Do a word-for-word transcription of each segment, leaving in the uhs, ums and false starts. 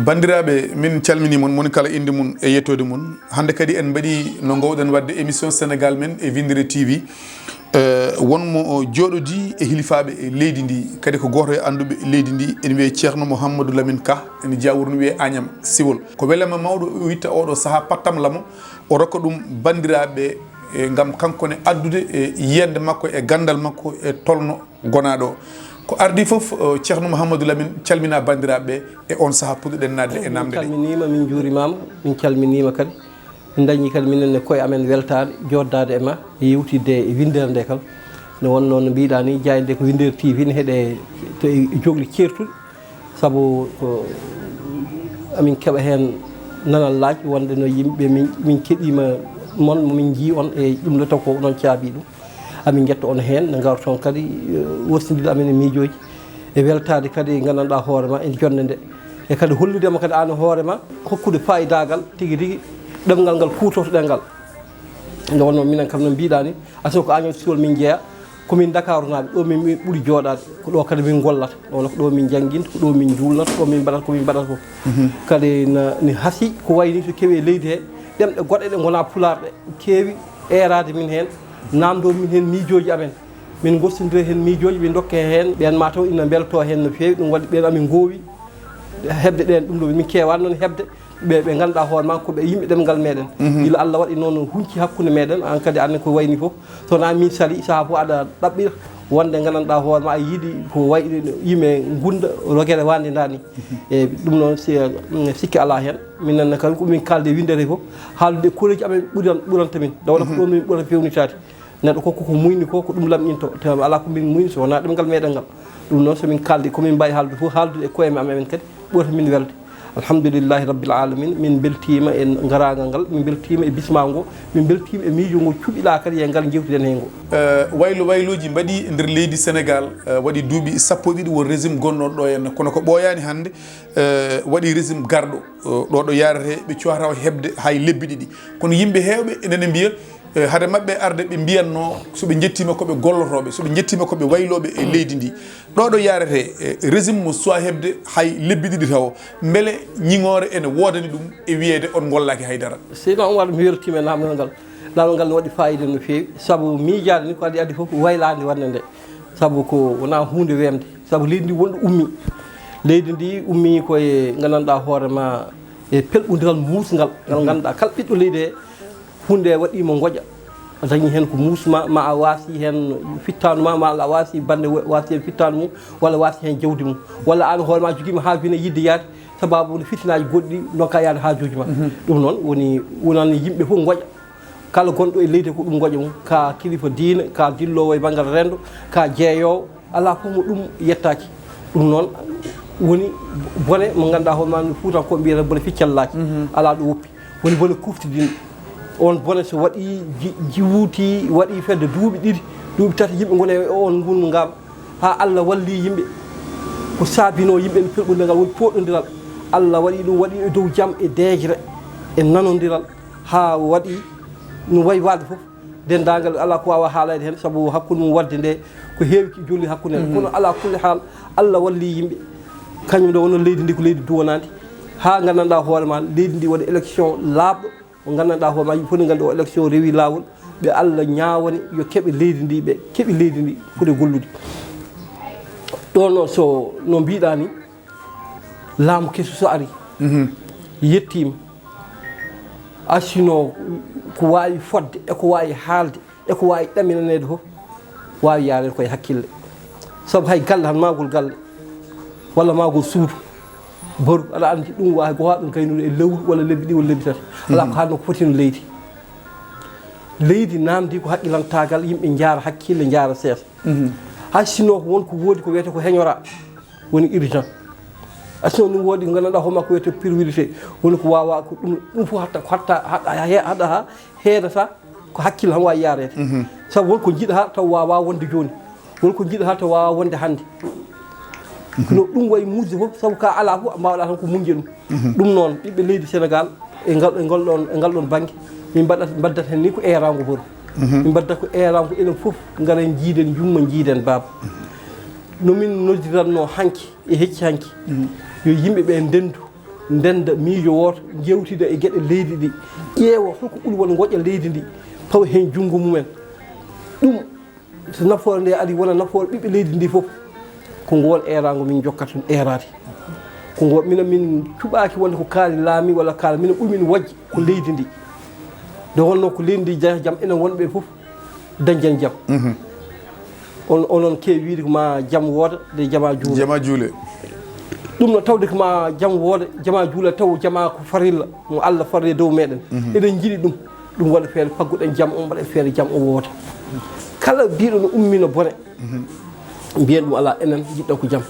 Banndiraaɓe, min calminii mon, moni kala innde mum e yettoode mum. Hannde kadi en mbaɗii no ngoowɗen waɗde émission Sénégal men e Winndere T V. Eh, won mo jooɗodii e hilifaaɓe e leydi ndi, kadi ko gooto e annduɓe leydi ndi, ene wiyee Ceerno Mouhamadou Lamine Ka, ene jeyaa wuro no wiyee Agnam Siwol. Ko welama mawɗo o itta oɗo sahaa pattam lamo, o rokka ɗum banndiraaɓe, eh, ngam kanko ne addude, eh, yiyannde makko e ganndal makko e tolno gonaaɗo o. Ko ardii fof, eh, Ceerno Mouhamadou Lamine, calminaa banndiraaɓe ɓe e on sahaa puɗɗuɗen naatde e namde ɗe. Min calminiima, min njuurimaama, min calminiima kadi. Min dañii kadi minen ne koye amen weltaare jooɗdaade e ma, e yewtidde e winndere nde kala. Nde wonnoo no mbiɗaa ni, jaaynde ko Winndere T V ne heɗe to e jogli ceertuɗi, sabu ko amin keɓa heen nanal laaj wonde no yimɓe min, min keɗiima mon, mo min njii on e ɗum ɗo taw ko onon caabii ɗum. Amin njetta on heen, nde ngarton kadi, eh, wurtindira amen e miijooji e weltaade kadi, nganndanɗaa hoore ma e jonnde nde. E kadi hollude ma kadi aan e hoore ma, hokkude faayidaagal tigi rigi ɗemngal ngal kuutortoɗen ngal. Nde wonnoo minen kam no mbiɗaa ni, asno ko Agnam Siwol min jeyaa, ko min Ndakaarunaaɓe, ɗo min, min ɓuri jooɗaade, ko ɗo kadi min ngollata, ɗo ko ɗo min njannginta, ko ɗo min njuulnata, ko ɗo min mbaɗata, ko min mbaɗata fof. Kadi na, ni hasi ko wayi ni so kewi e leydi he, ɗemɗe goɗɗe ɗe ngonaa Pulaar ɗe keewi eeraade min heen, naamndoo min heen miijooji amen. Min ngossindira heen miijooji, min ndokke heen ɓeen maa taw ina mbeltoo heen no feewi, ɗum waɗi ɓeen amin ngoowi heɓde ɗeen, ɗum ɗo min keewaani noon heɓde ɓe, ɓe ngannduɗaa hoore maa ko ɓe yimɓe ɗemngal meeɗen. Gila Allah waɗi noon hunci hakkunde meeɗen, aan kadi aan ko wayi ni fof. So wonaa min sali, sahaa fof aɗa ɗaɓɓira wonde nganndanɗaa hoore maa a yiɗi ko wayi yimɓe ngunda rogere wande ndaa ni. E ɗum noon si, mm, sikke alaa heen. Minen ne kadi ko min kaalde winndere fof, haaldude e koreeji amen ɓuran, ɓuranta min. Nde wonaa ko ɗo min ɓurata feewnitaade. Neɗɗo ko, ko, ko muyni ko, ko ɗum lamɗinto. Tawi alaa ko min muyni so wonaa ɗemngal meeɗen ngal. Ɗum noon so min kaaldi, ko min mbaawi haaldude fof, haaldude e koye men amen kadi, ɓurata min welde. Alhamdulillahi Rabbil Alamin, min mbeltiima e ngaraangal ngal, min mbeltiima e bismaagu ngo, min mbeltiima e miijo ngo cuɓiɗaa kadi e ngal njewtiɗen heen ngo. Eh, waylo waylooji mbaɗii e nder leydi Senegaal, eh, waɗi duuɓi sappo e ɗiɗi won régime gonnooɗo ɗo henna, kono ko ɓooyaani hannde, eh, waɗi régime garɗo, eh, ɗo ɗo yaarete ɓe cuwata o heɓde hay lebbi ɗiɗi. Kono yimɓe heewɓe ene mbiya, eh, hade maɓɓe arde ɓe mbiyatno so ɓe njettiima ko ɓe gollotooɓe, so ɓe njettiima ko ɓe waylooɓe e leydi ndi. Ɗo ɗo yaarete, eh, régime mo suwaa heɓde hay lebbi ɗiɗi tawo. Mbele ñiŋoore ene woodani ɗum e wiyeede on ngollaaki hay dara? Seydi Oumar, mi weltiima e naamnal ngal. Naamnal ngal no waɗi faayiida no feewi, sabu miijaade ni ko adii adii fof ko waylaande wonde nde. Sabu ko wonaa huunde weemde, sabu leydi ndi wonɗo ummii. Leydi ndi ummii ko e nganndanɗaa hoore ma e pelɓondiral muusngal, ngal ngannduɗaa kala ɓiɗɗo leydi he, huunde waɗii mo ngoƴa. A dañii heen ko muus ma, ma a waasi heen fittaandu ma, ma a waasi bannde wa-, waasi heen fittaandu mum, walla waasi heen jawdi mum, walla aan hoore ma jogiima haaju heen e yiɗde yaade, sababu no fitinaaji goɗɗi ndonka yaade haajuuji ma. Ɗum noon woni, wonani yimɓe fof ngoƴa. Kala gonɗo e leydi ko ɗum ngoƴa mum, ka kilifa diine, ka dilloowo e banngal renndo, ka jeeyoowo, alaa fof mo ɗum yettaaki. Ɗum noon woni bone mo ngannduɗaa hoore ma no Fuutankooɓe mbiyata bone ficcallaaki. Alaa ɗo woppi. Woni bone kuftidinɗo. On bone so waɗii ji-, jiwuti, waɗii fedde duuɓi ɗiɗi, duuɓi tati, yimɓe ngoni e on ngun ngam haa Allah walli yimɓe. Ko saabinoo yimɓe no pelɓunde ngal woni pooɗondiral. Allah waɗi ɗum, waɗi e dow jam e deeƴre e nanondiral. Haa waɗi no wayi waade fof, denndaangal alaa ko waawa haalayde heen, sabu hakkunde mum waɗde nde ko heewi ki jolli hakkunde heen. Kono alaa kulli haal, Allah walli yimɓe. Kañum ɗo wonno leydi ndi ko leydi duwanaandi, haa nganndanɗaa hoore ma, leydi ndi waɗi élection laaɓɗo, mo nganndanɗaa hoore ma, yimɓe fof ne nganndi o élection rewi laawol, ɓe Allah ñaawani yo keɓe leydi ndi, ɓe keɓi leydi ndi foti gollude. Ɗo noon so no mbiɗaa ni, laamu kesu so ari, yettiima, asino ko waawi fodde e ko waawi haalde e ko waawi ɗaminaneede fof, waawi yaareede koye hakkille. Sabu hay galle tan, mahgol galle walla mahgol suudu, baru, aɗa anndi ɗum waawi ko haa ɗum kaynude e lewru walla lebbi ɗiɗi walla lebbi tati. Alaa ko haalno ko foti no leydi. Leydi naamndii ko haqqilantaagal, yimɓe njaara hakkille, njaara seesa. Hay sinno ko won ko woodi ko wiyetee ko heñora, woni urgent. Asno ɗum woodi ko nganndanɗaa hoore ma ko wiyetee priorité, woni ko waawaa ko ɗum, ɗum fof hatta, hatta, haɗa, haɗa, haɗa, heedata ko hakkille tan waawi yaareede. Sabu won ko njiɗataa taw waawaa wonde jooni, won ko njiɗataa taw waawaa wonde hannde. Kono ɗum wayi muusde fof, sabu ka alaa fof, mbaawɗaa tan ko muñde ɗum. Ɗum noon, ɓiɓɓe leydi Senegaal, e ngal, e ngal ɗoon, e ngal ɗoon bannge, min mbaɗat, mbaddata heen ni ko eeraango boro. Min mbaddata ko eeraango enen fof, ngaren njiiden yumma, njiiden baaba. No min noddiratnoo hanki e hecci hanki, yo yimɓe ɓe ndendu, ndenda miijo wooto, njewtida e geɗe leydi ndi, ƴeewa holko ɓuri won ngoƴa leydi ndi, pawa heen junngo mumen. Ɗum, so nafoore nde ari, wona nafoore ɓiɓɓe leydi ndi fof. Ko ngoon eeraango min njokkata ɗum eeraade. Ko ngo minen min cuɓaaki wonde ko kaari laami walla kaari minen ɓuri min wojje ko leydi ndi. Nde wonnoo ko leydi ndi jeyata jam, enen wonɓe fof dañden jam. On, onon keewi wiide ko ma jam wooda, nde jama juule. Jama juule. Ɗum no tawde ko ma jam wooda, jama juule, taw jama ko farilla, mo Allah farri e dow meɗen. Eɗen njiɗi ɗum. Ɗum waɗa feere pagguɗen jam, on mbaɗa feere jam o woota. Kala biiɗo no ummi no bone, mbiyen ɗum alaa, enen njiɗɗen ko jam.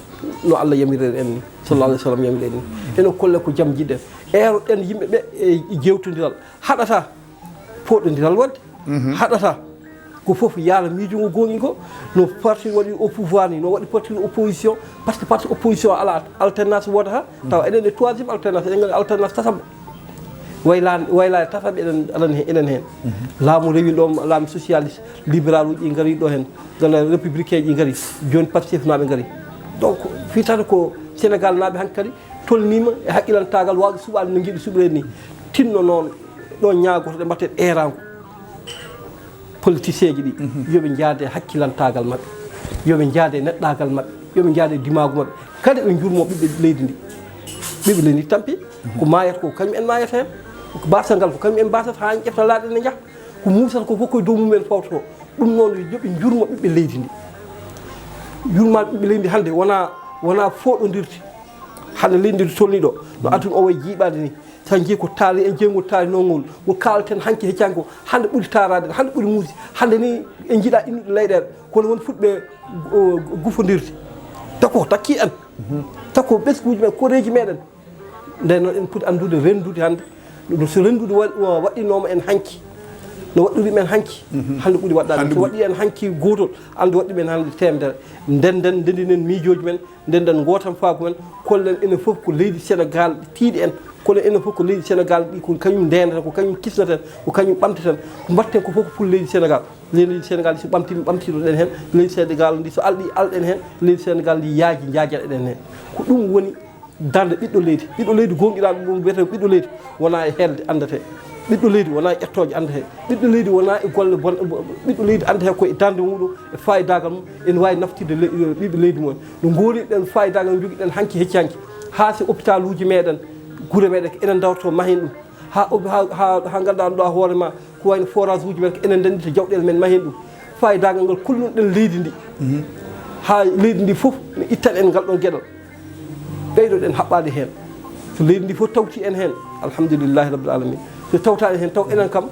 No Allah yamirir en ni, sallallahu alaihi wasallam yamiri en ni. Enen kolle ko jam njiɗɗen. Eeroɗen yimɓe ɓe e jewtondiral. Haɗata fooɗondiral waɗde. Haɗata ko fof yaara miijo ngo goongi ngo. No parti waɗi au pouvoir ni, no waɗi parti opposition. Par ce que parti opposition alaa, alternance woodata. Tawa enen e troisième alternance, eɗen nganndi alternance tataɓo. Wayla-, waylaare tataɓo eɗen, aɗan he-, eɗen heen. Laamu rewi ɗo, laamu socialiste, libéral uji ngari ɗo heen, gana républicain ji ngari, jooni Pastef naaɓe ngari. Donc, fii tan ko Sénégal naaɓe hankadi tolniima e haqqilantaagal waawde suɓaade no njiɗi suɓireede ni. Tinno noon, ɗo ñaagoto ɗe mbaɗten eeraango. Politicien ji ɗi, yo ɓe njaade hakkilantaagal maɓɓe, yo ɓe njaade neɗɗaagal maɓɓe, yo ɓe njaade dimaagu maɓɓe. Kadi ɓe njurmo ɓiɓɓe leydi ndi. Ɓiɓɓe leydi ndi tampi, ko maayata ko kañum en maayata heen, ko baasal ngal ko kañum en baasata haa en ƴefta laaɗe ne njaha. Ko muusata ko fof koye dow mum en fawtotoo. Ɗum noon yo ɓe njurmo ɓiɓɓe leydi ndi. Yurmaade ɓiɓɓe leydi ndi hannde wonaa, wonaa fooɗondirde. Hannde leydi ndi tolni ɗo, no aduna o wayi jiiɓaade ni. Sa njii ko taari en jeygol taari nongol, ngol kaalten hanki heccango, hannde ɓuri taaraade, hannde ɓuri muusi, hannde ni en njiɗa innude leyɗeele, kono won fuɗɓe, o, gufondirde. Tako takki en, tako ɓesnguuji men, koreeji meɗen. Nden noon en poti anndude renndude hannde, no so renndude wa-, wa-, waɗɗinooma en hanki, no waɗɗori men hanki, hannde ɓuri waɗɗaade. Hannde so ɓuri. Waɗɗi en hanki gootol, hannde waɗɗi men hannde teemedere. Nden nden ndendinen miijooji men, nden nden ngootan faaku men, kollen enen fof ko leydi Senegaal tiiɗi en, kollen enen fof ko leydi Senegaal ɗi ko kañum ndeenata, ko kañum kisnata en, ko kañum ɓamtata en, ko mbaɗten ko fof ko pour leydi Senegaal. Leydi Senegaal ndi so ɓamtiima, ɓamtiroɗen heen, leydi Senegaal ndi so alɗi, alɗen heen, leydi Senegaal ndi yaaji, njaajaɗen heen. Ko ɗum woni darnde ɓiɗɗo leydi. Ɓiɗɗo leydi goonɗinaaɗo ɗum wiyetee ɓiɗɗo leydi wonaa e helde anndatee. Ɓiɗɗo leydi wonaa e ƴettooje anndatee. Ɓiɗɗo leydi wonaa e golle bonɗe. Ɓiɗɗo leydi anndatee ko e darnde muɗum, e faayidaagal mum, ene waawi naftirde le-, ɓiɓɓe leydi mum en. No ngooriɗen faayidaagal no njogiɗen hanki hecci hanki. Haa so hôpital uji meɗen, gure meɗen, ko enen ndawto mahen ɗum. Haa, haa, haa, haa ngannduɗaa ɗo hoore ma, ko wayno forage uji men, ko enen ndenndita jawɗeele men mahen ɗum. Faayidaagal ngal kollunoɗen leydi ndi. Haa leydi ndi fof ne ittan en ngal ɗon geɗal. Ɓeydoɗen haɓɓaade heen. So leydi ndi fof tawti en heen, alhamdulillahi rabbil alamin. So tawtaani heen taw enen kam,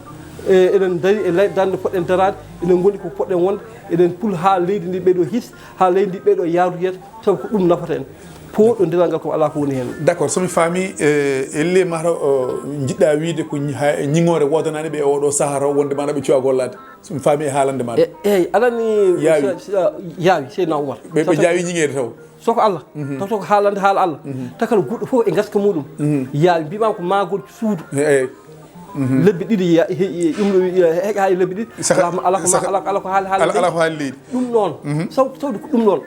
e, eɗen ndaari e ley darnde poɗɗen daraade, eɗen ngondi ko poɗɗen wonde, eɗen pul haa leydi ndi ɓeydo his, haa leydi ndi ɓeydo yaaru yeeso, sabu ko ɗum nafata en. Pooɗondiral ngal ko alaa ko woni heen. D'accord, so mi faami, e, elle mataw, o, njiɗɗa wiide ko ñi-, ha, ñiŋoore woodanaani ɓe e oɗo sahaa taw wonde maanaam ɓe cuwaa gollaade. So mi faami e haalande ma. E, eeyi, aɗa anndi. Yaawi. Sa-, sa-, yaawi, Seydina Oumar. Ɓe, ɓe njaawi ñiŋeede taw. So ko Allah. Taw, taw ko haalande haala Allah. Takal guɗɗo fof e ngaska muɗum. Yaawi, mbiimaama ko maagol suudu. Eeyi. Lebbi ɗiɗi ya-, he-, he-, ɗum ɗo, ya-, heƴa hay lebbi ɗiɗi. Saka, ala, ala ko ma-, saka, ala, ala ko haali, haali ala, leydi. Ala ko haali leydi. Ɗum noon. Saw-, sawdi ko ɗum noon.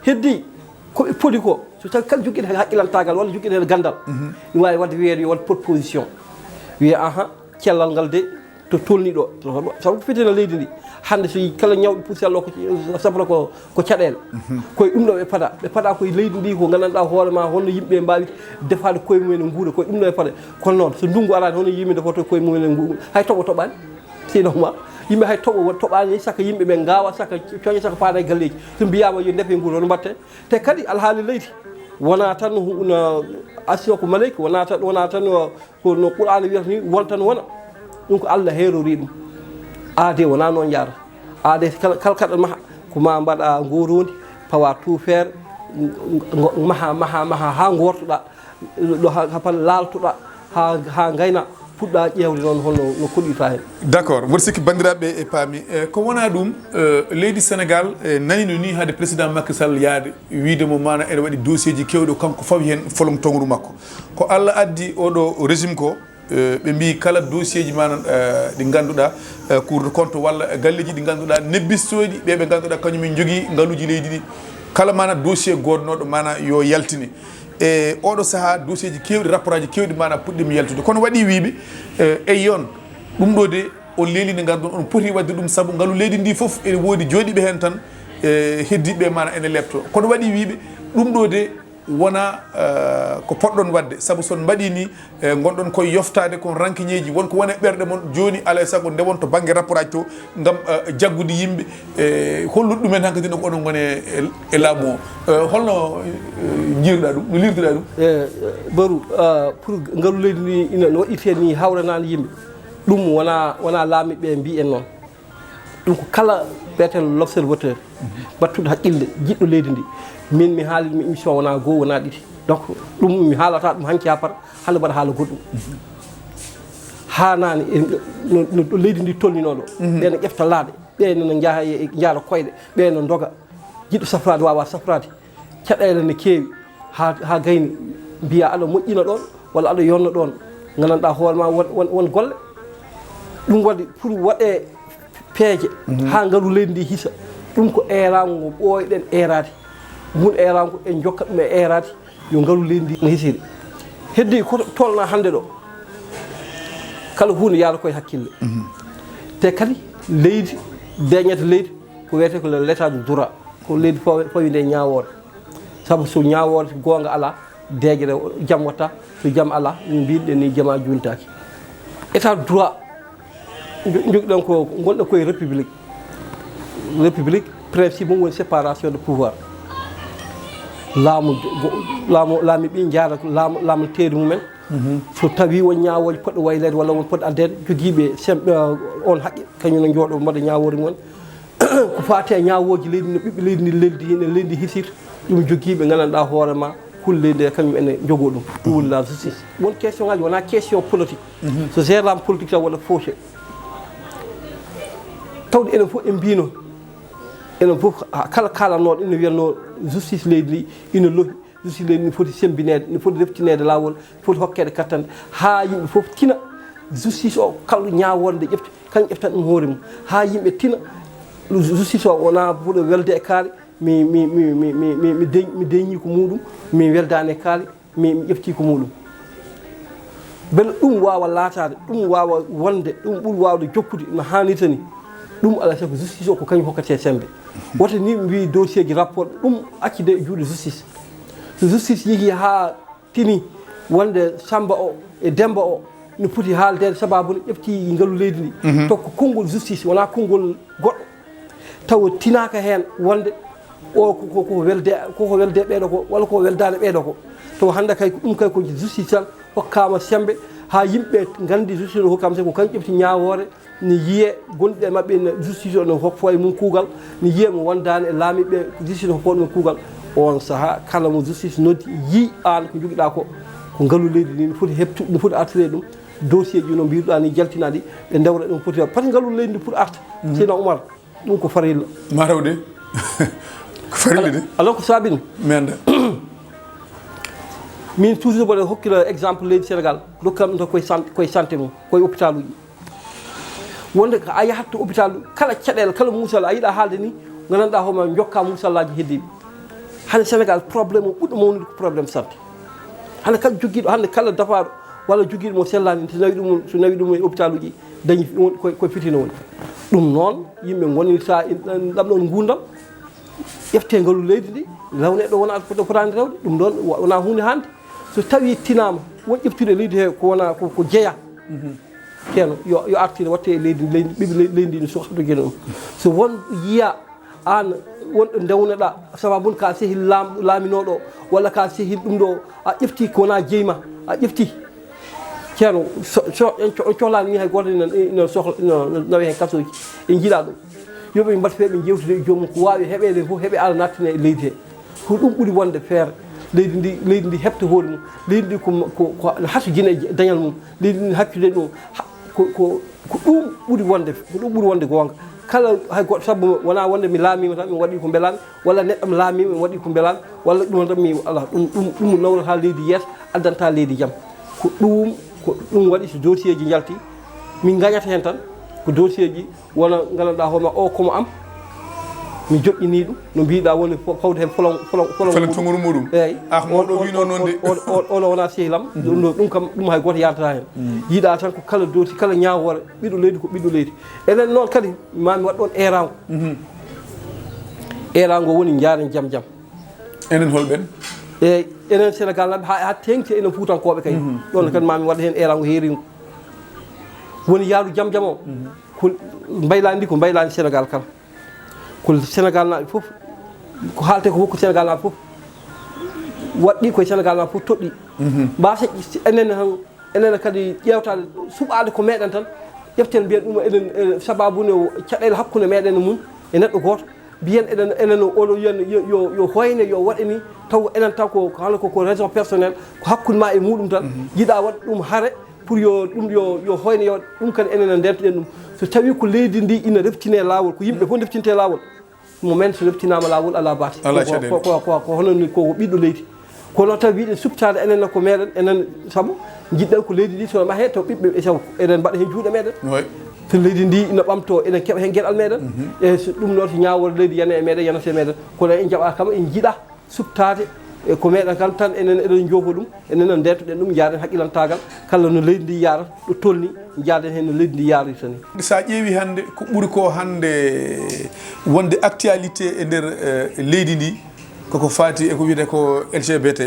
Heddi ko ɓe poti ko, so tawi kala jogiiɗo heen haqqilantaagal walla jogiiɗo heen ganndal, ne waawi waɗde wiyeede yo waɗ proposition. Wiye, aha, cellal ngal de, to tolni ɗo, to, to, sabu ko fitina leydi ndi. Hannde so yi-, kala ñawɗo puccal o ko, sabata ko, ko caɗeele. Koye ɗum ɗo ɓe pada. Ɓe pada koye leydi ndi ko nganndanɗaa hoore ma, honno yimɓe mbaawi defaade koye mumen e nguura, koye ɗum ɗo ɓe pada. Kono noon, so ndunngu araani, hono yimɓe ndefotoo koye mumen e nguura? Hay toɓo toɓaani. Sino ma, yimɓe hay toɓo toɓaani, saka yimɓe ɓe ngaawa, saka coña, saka paada e galleeji. So mbiyaama yo ndefe nguura, hono mbaɗte? Te kadi alhaali leydi, wonaa tan hu-, no asiyo ko maleyka, wonaa tan, wonaa tan o, ko no Qur'aana wiyata ni, won tan wona. Ɗum ko Allah heerori ɗum. Aadee wonaa noon yaara. Aadee kala, kala kaɗa maha, ko ma mbaɗa ngoroondi, pawa tuufeere, ng-, ng-, maha, maha, maha, haa ngoortoɗaa, ɗo ha, ha pal laaltoɗaa, haa, haa ngayna, puɗɗa ƴeewde noon holno no koɗirta heen. D'accord. Mboɗo sikki banndiraaɓe e paami. E, ko wonaa ɗum, e, leydi Senegaal, e, nanino ni hade président Macky Sall yaade, wiide mo maana ene waɗi dossier ji keewɗi, kanko fawi heen folom tongru makko. Ko Allah addi oɗo régime ko, e, ɓe mbii kala dossier ji maana, e, ɗi ngannduɗaa, e, Cour des comptes walla galleeji ɗi ngannduɗaa nebbistooɗi ɓe ɓe ngannduɗaa kañum en njogii ngaluuji leydi ɗi. Kala maana dossier goodnooɗo maana yo yaltine. E oɗo sahaa, dossier ji keewɗi, rapport aji keewɗi maana puɗɗiima yaltude. Kono waɗi wiiɓe, e, e yon, ɗum ɗo de, on leeli ndi ngarɗon, on poti waɗde ɗum, sabu ngalu leydi ndi fof ene woodi jooɗiiɓe heen tan, e, heddiiɓe maana ene leɓto. Kono waɗi wiiɓe, ɗum ɗo de, wona, eh, ko poɗɗon waɗde, sabu so on mbaɗii ni, eh, ngonɗon koye yoftaade kon rankiñeeji, won ko woni e ɓerɗe mon. Jooni, alaa e sago ndewon to bannge rapport aji to, ngam, eh, jaggude yimɓe, eh, hollude ɗumen hankadi no ko onon ngoni e, e, e laamu o. Eh, holno, eh, njiiruɗaa ɗum, no liirduɗaa ɗum? Eh, Baru, ah, pour ngalu leydi ndi ina no waɗirtee ni hawranaani yimɓe, ɗum wona, wona laamiiɓe ɓe mbiyen noon. Ɗum ko kala biyeteeɗo l'observateur, battuɗo haqqille, jiɗɗo leydi ndi. Min mi haalii ɗum émission wonaa goo, wonaa ɗiɗi. Donc, ɗum mi haalata ɗum hanki haa para, hannde mbaɗa haala goɗɗum. Haanaani e no, no, no leydi ndi tolninoo ɗo. Ɓe no ƴefta laaɗe, ɓe no njaha e, njaara koyɗe, ɓe no ndoga. Jiɗɗo safraade waawaa safraade. Caɗeele ne keewi, haa, haa gayni mbiyaa aɗa moƴƴina ɗoon, walla aɗa yonna ɗoon, nganndanɗaa hoore ma won, won, won golle. Ɗum waɗi pour waɗee peeje, haa ngalu leydi ndi hisa. Ɗum ko eeraango ngo ɓooyɗen eeraade. Ngun eeraango en njokka ɗum e eeraade, yo ngalu leydi ndi no hisiri. Heddi ko tolnaa hannde ɗo, kala huunde yaada koye hakkille. Te kadi leydi, deeñata leydi, ko wiyetee ko l'état de droit, ko leydi fawi-, fawinde e ñaawoore. Sabu so ñaawoore, so goonga alaa, deeƴre jam watta, so jam alaa, no mbiɗen ni, jama juultaaki. État de droit, njo-, njogiɗen ko, ngonɗen koye république. République, principe mum woni séparation de pouvoir. Laamu go-, laamu, laamiiɓe njaara laamu, laamanteeri mumen. So tawi won ñaawooje poɗɗe wayleede walla won poɗɗe addeede, jogiiɓe sem-, eh, on haqqe, kañum ne njooɗo mbaɗa ñaawoore mum. Ko faati e ñaawooji leydi, no ɓiɓɓe leydi ndi leldi, ene leydi hisir, ɗum jogiiɓe nganndanɗaa hoore ma, kulle nde kañum ene njogoo ɗum. Ɗum woni la justice. Won question ngaji wonaa question politique. So gérant politique tan walla fauché. Tawde enen fof en mbino, enen fof, ha, kala kaalanooɗo ina wiyatnoo justice leydi ndi ina lohi, justice leydi ndi foti sembineede, ina foti reftineede laawol, foti hokkeede kattante, haa yimɓe fof tina justice o, kala ñaawoore nde ƴefti, kañum ƴeftan ɗum hoore mum, haa yimɓe tina justice o wonaa mbuɗo welde e kaari, mi, mi, mi, mi, mi, mi, mi deñ-, mi deñi ko muɗum, mi weldaani e kaari, mi, mi ƴefti ko muɗum. Mbele ɗum waawa laataade, ɗum waawa wonde, ɗum ɓuri waawde jokkude no haanirta ni. Ɗum alaa e sago justice o ko kañum hokkatee semmbe. Woto ni mbi dossier ji rapport, ɗum accude e juuɗe justice. So justice yehi haa tini wonde Samba o e Demba o no poti haaldeede, sababu no ƴefti ngalu leydi ndi. To ko konngol justice, wonaa konngol goɗɗo. Tawa tinaaka heen wonde o ko, ko, ko welde, ko, ko welde ɓeeɗo ko, walla ko weldaani ɓeeɗo ko. Tawa hannde kay ko ɗum kay ko justice tan hokkaama semmbe, haa yimɓe nganndi justice o hokkaama semmbe, ko kañum ƴefti ñaawoore, ne yiyee gonɗe maɓɓe, ne justice o ne hokka e mum kuugal, ne yiyee mo wondaani e laamiiɓe, justice ne hokka ɗum kuugal. Oon sahaa, kala mo justice noddi, yii aan ko njogiɗaa ko, ko ngalu leydi ndi, no foti heɓtu, no foti artirde ɗum, dossier ji no mbiruɗaa ni jaltinaaɗi, ɓe ndewra ɗum foti, par ce que ngalu leydi ndi pour arta, Seydina Oumar, ɗum ko farilla. Mataw de. Ko farilla de. Alors ko saabini? Mi annda. Min toujours mboɗo hokkira exemple leydi Sénégal, dokkam ɗum tan koye sant-, koye santé mum, koye hôpitaluji. Wonde ko a yahat to hôpital, kala caɗeele, kala muusal a yiɗa haalde ni, nganndanɗaa hooma jokka muusallaaji heddiiɓe. Hannde Sénégal, problème o ɓurɗo mawnude ko problème santé. Hannde kala jogiiɗo, hannde kala dafaaɗo walla jogiiɗo mo sellaani, so nawi ɗum, so nawi ɗum e hôpitaluji, dañi won-, koye, koye fitina woni. Ɗum noon, yimɓe ngonirta e ɗam ɗoon nguurndam, ƴeftee ngalu leydi ndi, rewnee ɗo wona, ɗo fotaani rewde, ɗum ɗoon wo-, wonaa huunde hannde. So tawii tinaama, won ƴeftude leydi he ko wona, ko, ko jeyaa. Ceerno, yo, yo artire, watte e leydi, leydi, ɓiɓɓe ley-, leydi ndi, so haɗo jeno ɗum. So won yiya aan wonɗo ndewnoɗaa, sababu ka sehil laam-, laaminooɗo, walla ka sehil ɗum ɗo, a ƴefti ko wona jeyi ma, a ƴefti. Ceerno, so, so, en co-, en cohlaani ni hay gooto ina, ina sohla, ina, ina nawi hen kasooji. En njiɗaa ɗum. Yo ɓe mbat fee ɓe njeewtida e joomum, ko waawi heɓeede fof, heɓe ala nattine e leydi he. Ko ɗum ɓuri wonde feere. Leydi ndi, leydi ndi heɓta hoore mum. Leydi ndi ko, ko, ko no hatojine e dañal mum. Leydi ndi haccude ɗum, ha-, ko, ko, ko ɗum ɓuri wonde, ko ɗum ɓuri wonde goonga. Kala hay goɗɗo, sabu wonaa wonde mi laamiima tan, mi waɗi ko mbelaami, walla neɗɗo mi laamiima, mi waɗi ko mbelaami, walla ɗum tan mi, alaa, ɗum, ɗum, ɗum nawrata leydi yeeso, addanta leydi jam. Ko ɗum, ko ɗum waɗi so dossier ji njalti, min ngañata heen tan, ko dossier ji wona nganndanɗaa hooma o ko mo am, Mi joƴƴinii ɗum, no mbiiɗaa woni fo-, fawde heen folon, folon, folon Felen muɗum. Tunguru muɗum. Eeyi. Ah, On, mawɗo on, wiino on, noon on, de. On, on, on wonaa sehil am. Mhm. Ɗum ɗo, ɗum kam, ɗum hay gooto yaltataa heen. Mhm. Yiɗaa tan ko kala dooti, kala ñaawoore, ɓiɗɗo leydi ko ɓiɗɗo leydi. Enen noon kadi, maa mi waɗ ɗoon eeraango. Mhm. Eeraango woni njaaren jam jam. Enen holɓen? Eeyi, enen Senegal naaɓe, haa, haa teeŋti enen Fuutankooɓe kay. Mhm. Ɗoon kadi maa mi waɗ heen eeraango heeringo. Woni yaaru jam jam o. Mhm. Ko mbaylaandi, ko mbaylaandi Senegal kala. Ko Senegal naaɓe fof, ko haaletee ko fof ko Senegal naaɓe fof waɗɗii, koye Senegal naaɓe fof toɗɗii. Mhm. Mbasa enen tan, enen kadi ƴeewtaade, suɓaade ko meɗen tan, ƴeften mbiyen ɗum eɗen, e, sababu ne o caɗeele hakkunde meɗen e mum, e neɗɗo gooto. Mbiyen eɗen, enen o, oɗo wiyen yo, yo, yo hoyne, yo waɗe ni, taw enen taw ko, ko hano ko, ko raison personnel, ko hakkunde ma e muɗum tan, Mhm. jiɗa waɗ ɗum hare, pour yo ɗum yo, yo hoyne yo ɗum kadi enen en ndeentoɗen ɗum. So tawii ko leydi ndi ina reftinee laawol, ko yimɓe fof ndeftintee laawol, mo men so reftinaama laawol alaa baasi. Alaa Ko, caɗeele. ko, ko, ko, ko hono ni ko ɓiɗɗo leydi. Kono taw mbiɗen suɓtaade enen ko meɗen, enen sabu njiɗɗen ko leydi ndi so mahee taw ɓiɓɓe e saw eɗen mbaɗa heen juuɗe meɗen. Oui. So leydi ndi ina ɓamtoo, eɗen keɓa heen geɗal meɗen. Mhm. E so ɗum noon so ñaawore leydi yana e meɗen, yanata e meɗen. Kono en njaɓaa kam, en njiɗa suɓtaade e ko meɗen kam tan enen eɗen njoofo ɗum, enen no ndeetoɗen ɗum, njaaren haqqilantaagal, kala no leydi ndi yaarata, ɗo tolni, njaaden heen no leydi ndi yaarata ni. So a ƴeewi hannde, ko ɓuri ko hannde wonde actualité e nder, eh, leydi ndi, koko faati e ko wiyetee ko L G B T.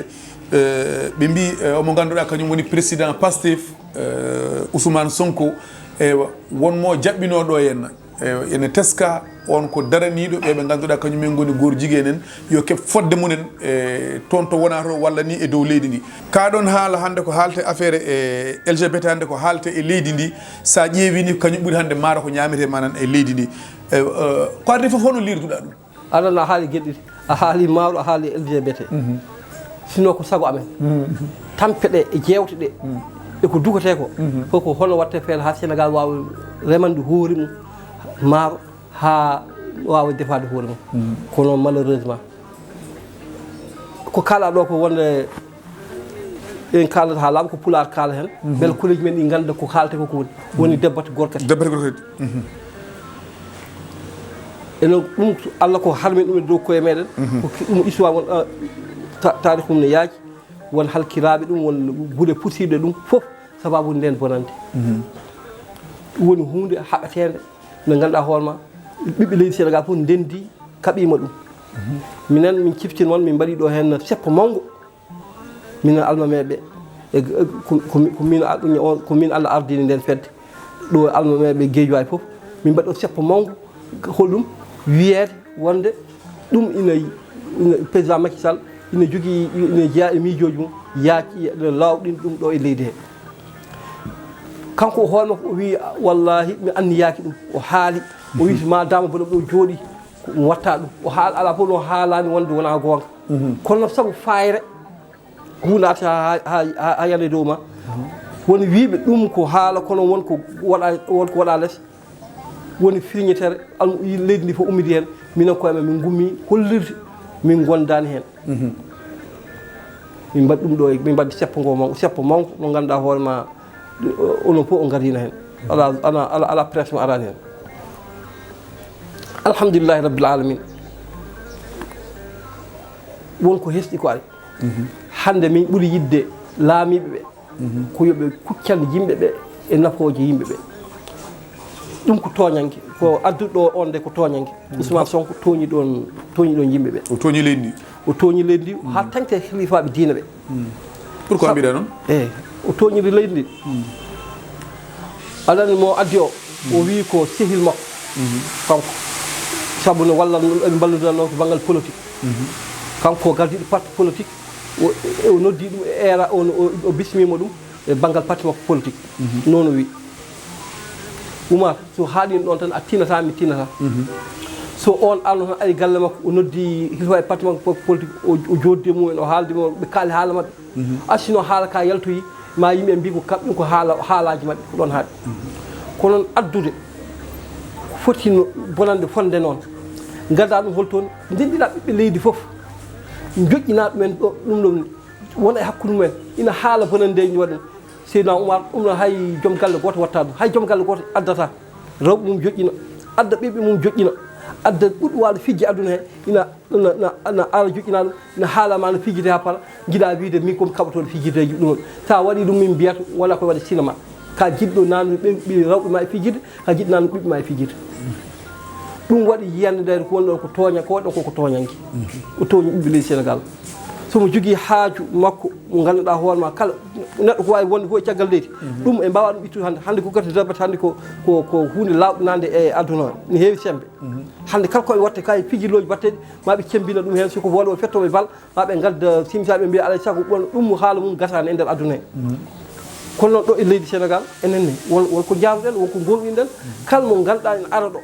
Eh, ɓe mbii, eh, omo ngannduɗaa kañum woni président Pastef, eh, Ousmane Sonko, e won mo jaɓɓinoo ɗo henna. E, ene teska on ko daraniiɗo ɓe ɓe ngannduɗaa kañum en ngoni goor jigéen en, yo keɓ fodde mumen, e, toon to wonaa to walla ni e dow leydi ndi. Kaa ɗoon haala hannde ko haalte affaire e L G B T hannde ko haalte e leydi ndi, so a ƴeewi ni kañum ɓuri hannde maaro ko ñaametee manan e leydi ndi. E, e, ko adii fof hono liirduɗaa ɗum? Aɗa anndi a haali geɗe ɗiɗi, a haali maaro, a haali L G B T. Mhm. Sinno ko sago amen. Mhm. Tampe ɗe e jeewte ɗe, Mhm. e ko duketee ko, Mhm. fof ko hono waɗtee feere haa Senegal waawa remande hoore mum maaro, haa waawa defaade hoore mum. Mhm. Kono malheureusement, ko kaalaa ɗo ko wonde en kaalata haa laaɓa ko Pulaar kaala heen. Mhm. Mbele kolleeji men ɗi ngannda ko haaletee ko ko woni. Woni Mhm. debbo e gorko. Debbo e gorko. Mhm. Eno ɗum Allah ko harmi ɗum e dow koye meɗen. Mhm. Ko ki-, ɗum histoire won, ah, ta-, taarikh mum ne yaaji, won halkiraaɓe ɗum, won gude pusiiɗe ɗum fof sababu nden bonande. Mhm. Ɗum woni huunde haɓeteende nde ngannduɗaa hoore ma, ɓiɓɓe leydi Senegal fof ndendi kaɓiima ɗum. Mhm. Minen min ciftin mon, min mbaɗi ɗo heen seppo mawngo. Minen almameeɓe, e, e, ko, ko, ko min a-, on, ko min Allah ardini nden fedde. Ɗo almameeɓe Guédiawaye fof, min mbaɗi ɗo seppo mawngo, holɗum? Wiyeede wonde ɗum ina, ina, président Macky Sall ina jogii, ina jeyaa e miijooji mum, yaaci ene lawɗin ɗum ɗo e leydi he. Kanko o hoore makko o wii, "Wallaahi, mi anniyaaki ɗum." O haali, o wii, "Ma dama boɗo ɗo jooɗi, ko ɗum watta ɗum." O haal-, alaa fof no haalaani wonde wonaa goonga. Mhm. Kono sabu faayre, huunde arta haa, haa, haa, haa yana e dow ma. Woni wiiɓe ɗum ko haala, kono won ko waɗa, won ko waɗa les. Woni firñetere, almu-, leydi ndi fof ummidi heen. Minen koye men, min ngummi hollirde min ngondaani heen. Mhm. Min mbaɗi ɗum ɗo, min mbaɗi seppo ngo maw-, seppo mawngo mo ngannduɗaa hoore ma, onon fof o ngardiino heen. Alaa, alaa, alaa, alaa presse mo araani heen. Alhamdulillahi rabbil alamin. Won ko hesɗi ko ari. Mhm. Hannde min ɓuri yiɗde laamiiɓe ɓe, mhm, ko yo ɓe kuccan yimɓe ɓe e nafooje yimɓe ɓe. Ɗum ko tooñannge, ko adduɗo on de ko tooñannge. Mhm. Ousmane Sonko tooñi ɗoon, tooñi ɗoon yimɓe ɓe. O tooñi leydi ndi. O tooñi leydi ndi, mhm, haa teŋti e hilifaaɓe diine ɓe. Mhm. Pourquoi mbiɗa noon? Eey, o tooñiri leydi ndi. Mhm. Aɗa anndi mo addi o, o, mhm, wii ko sehil makko. Mhm. Kanko. Sabu no wallan ɗum, eɓe mballondirannoo to banngal politique. Mhm. Kanko o gardiiɗo parti politique, o, o noddi ɗum e eera, o, o, o bismiima ɗum e banngal parti makko politique. Mhm. Noon o wii. Umar, so haaɗi ɗoon tan, a tinataa, mi tinataa. Mhm. So oon arno tan, ari galle makko, o noddi hilifaaɓe parti makko po-, politique, o, o jooɗdi e mumen, o haaldi e mumen, ɓe kaali haala maɓɓe. Mhm. Asino haala ka yaltoyi, ma yimɓe mbi ko kamɓe ko haala, haalaaji maɓɓe ko ɗoon haaɗi. Mhm. Ko noon addude, ko foti no bonande fonde noon. Ngadda ɗum hol toon, ndenndina ɓiɓɓe leydi fof. Njoƴƴina ɗumen ɗo, ɗum ɗoon, wona e hakkunde mumen. Ina haala bonande nde waɗi. Seydina Umar, ɗum noon hay joom galle gooto watta ɗum. Hay joom galle gooto addata. Rewɓe mum joƴƴina, adda ɓiɓɓe mum joƴƴina. Adda ɓurɗo waawde fijji aduna he, ina, ina, ina, ina ara joƴƴinaa ɗum, ina haala ma no fijjitee haa para, njiɗaa wiide min ko mi kaɓotooɗo fijjiteeji ɗum. So a waɗii ɗum min mbiyata wona ko waɗi sinema. Ka jiɗɗo nanude ɓe, ɓe rewɓe ma e fijjide, ka jiɗɗo nanude ɓiɓɓe ma e fijjide. Ɗum waɗi yiyannde ndee ko woni ɗon ko tooña, ko waɗi ɗon ko, ko tooñannge. O tooñi ɓiɓɓe leydi Senegaal. So mo jogii haaju makko, mo ngannduɗaa hoore ma, kala neɗɗo ko waawi wonde fof e caggal leydi, ɗum en mbaawaa ɗum ittude hannde. Hannde ko gati darbat hannde ko, ko, ko huunde lawɗinaande e aduna o. Ne heewi semmbe. Hannde kala ko e waɗte ka e fijirlooji mbaɗteeɗi, ma ɓe cemmbina ɗum heen, soko wooda o fettooɓe bal, ma ɓe ngadda simisa ɓe mbiya alay sago ɓon ɗum haala mum gasaani e nder aduna he. Kono noon ɗo e leydi Senegaal, enen ne, won, won ko njaaruɗen, won ko ngoonɗinɗen, kala mo ngannduɗaa ene ara ɗo.